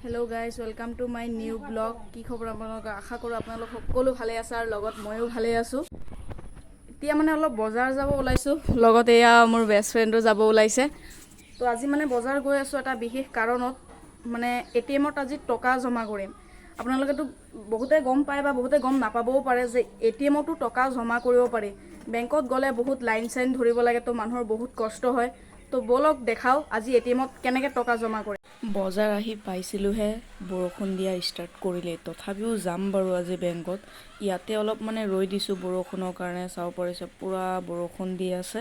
Hello guys, welcome to my new vlog. কি খবৰ আপোনালোকৰ? আশা কৰোঁ আপোনালোক সকলো ভালে আছে আৰু লগত ময়ো ভালে আছোঁ। এতিয়া মানে অলপ বজাৰ যাব ওলাইছোঁ, লগত এয়া মোৰ বেষ্ট ফ্ৰেণ্ডো যাব ওলাইছে। তো আজি মানে বজাৰ গৈ আছোঁ এটা বিশেষ কাৰণত, মানে এটিএমত আজি টকা জমা কৰিম। আপোনালোকেতো বহুতে গম পায় বা বহুতে গম নাপাবও পাৰে যে এটিএমতো টকা জমা কৰিব পাৰি। বেংকত গ'লে বহুত লাইন চাইন ধৰিব লাগে, তো মানুহৰ বহুত কষ্ট হয়। তো ব'লক দেখাওঁ আজি এটিএমত কেনেকৈ টকা জমা কৰে। বজাৰ আহি পাইছিলোঁহে, বৰষুণ দিয়া ষ্টাৰ্ট কৰিলেই। তথাপিও যাম বাৰু আজি বেংকত। ইয়াতে অলপ মানে ৰৈ দিছোঁ বৰষুণৰ কাৰণে। চাব পাৰিছে, পূৰা বৰষুণ দি আছে।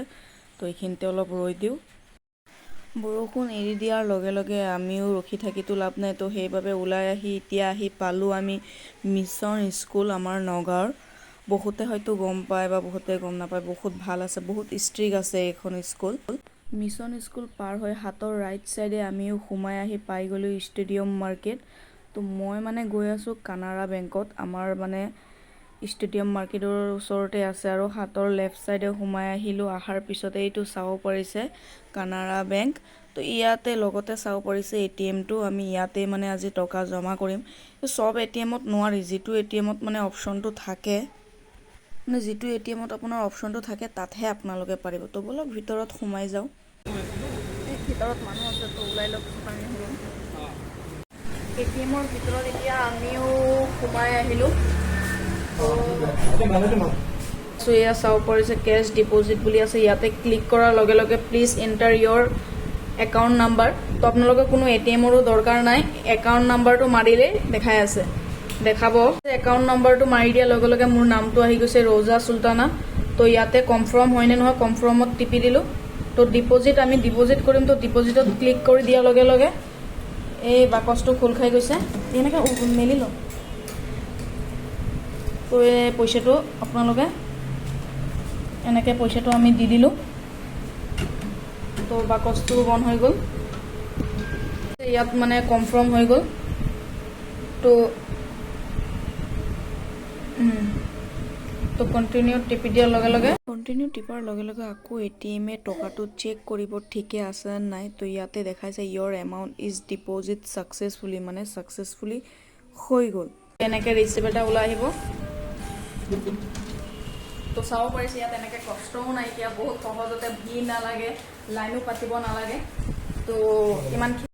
তো এইখিনিতে অলপ ৰৈ দিওঁ। বৰষুণ এৰি দিয়াৰ লগে লগে আমিও ৰখি থাকিতো লাভ নাই। তো সেইবাবে ওলাই আহি এতিয়া আহি পালোঁ আমি মিছন স্কুল, আমাৰ নগাঁৱৰ। বহুতে হয়তো গম পায় বা বহুতে গম নাপায়। বহুত ভাল আছে, বহুত ষ্ট্ৰিক্ট আছে এইখন স্কুল। মিছন স্কুল পাৰ হৈ হাতৰ ৰাইট ছাইডে আমিও সোমাই আহি পাই গ'লোঁ ষ্টেডিয়াম মাৰ্কেট। তো মই মানে গৈ আছোঁ কানাড়া বেংকত। আমাৰ মানে ষ্টেডিয়াম মাৰ্কেটৰ ওচৰতে আছে আৰু হাতৰ লেফ্ট ছাইডে সোমাই আহিলোঁ। অহাৰ পিছতে এইটো চাব পাৰিছে, কানাড়া বেংক। তো ইয়াতে লগতে চাব পাৰিছে এটিএমটো। আমি ইয়াতে মানে আজি টকা জমা কৰিম। চব এটিএমত নোৱাৰি, যিটো এটিএমত মানে অপশ্যনটো থাকে, মানে যিটো এটিএমত আপোনাৰ অপশ্যনটো থাকে, তাতহে আপোনালোকে পাৰিব। তো ব'লক, ভিতৰত সোমাই যাওঁ। এই ভিতৰত মানুহ আছে, তো ওলাই লওক, পিছত আমি সোমাম। এটিএমৰ ভিতৰত এতিয়া আমিও সোমাই আহিলোঁ। চ' এয়া চাব পাৰিছে, কেছ ডিপ'জিট বুলি আছে। ইয়াতে ক্লিক কৰাৰ লগে লগে "Please enter your account number"। তো আপোনালোকৰ কোনো এটিএমৰো দৰকাৰ নাই। একাউণ্ট নাম্বাৰটো মাৰিলেই দেখাই আছে, দেখাব। একাউণ্ট নাম্বাৰটো মাৰি দিয়াৰ লগে লগে মোৰ নামটো আহি গৈছে, ৰজা চুলতানা। তো ইয়াতে কনফাৰ্ম হয়নে নহয়, কনফাৰ্মত টিপি দিলোঁ। তো ডিপ'জিট, আমি ডিপ'জিট কৰিম। তো ডিপ'জিটত ক্লিক কৰি দিয়াৰ লগে লগে এই বাকচটো খোল খাই গৈছে। এনেকৈ মেলি লওঁ। তো এই পইচাটো আপোনালোকে এনেকৈ পইচাটো আমি দি দিলোঁ। তো বাকচটো বন্ধ হৈ গ'ল। ইয়াত মানে কনফাৰ্ম হৈ গ'ল। তো কণ্টিনিউ টিপি দিয়াৰ লগে লগে, কণ্টিনিউ টিপাৰ লগে লগে আকৌ এটিএমে টকাটো চেক কৰিব, ঠিকে আছে নে নাই। তো ইয়াতে দেখাইছে, "Your amount is deposit successfully", মানে ছাকচেছফুলি হৈ গ'ল। এনেকৈ ৰিচিপ্ট এটা ওলাই আহিব। তো চাব পাৰিছে, ইয়াত এনেকৈ কষ্টও নাইকিয়া, বহুত সহজতে ভিৰ নালাগে, লাইনো পাতিব নালাগে। তো ইমানখিনি।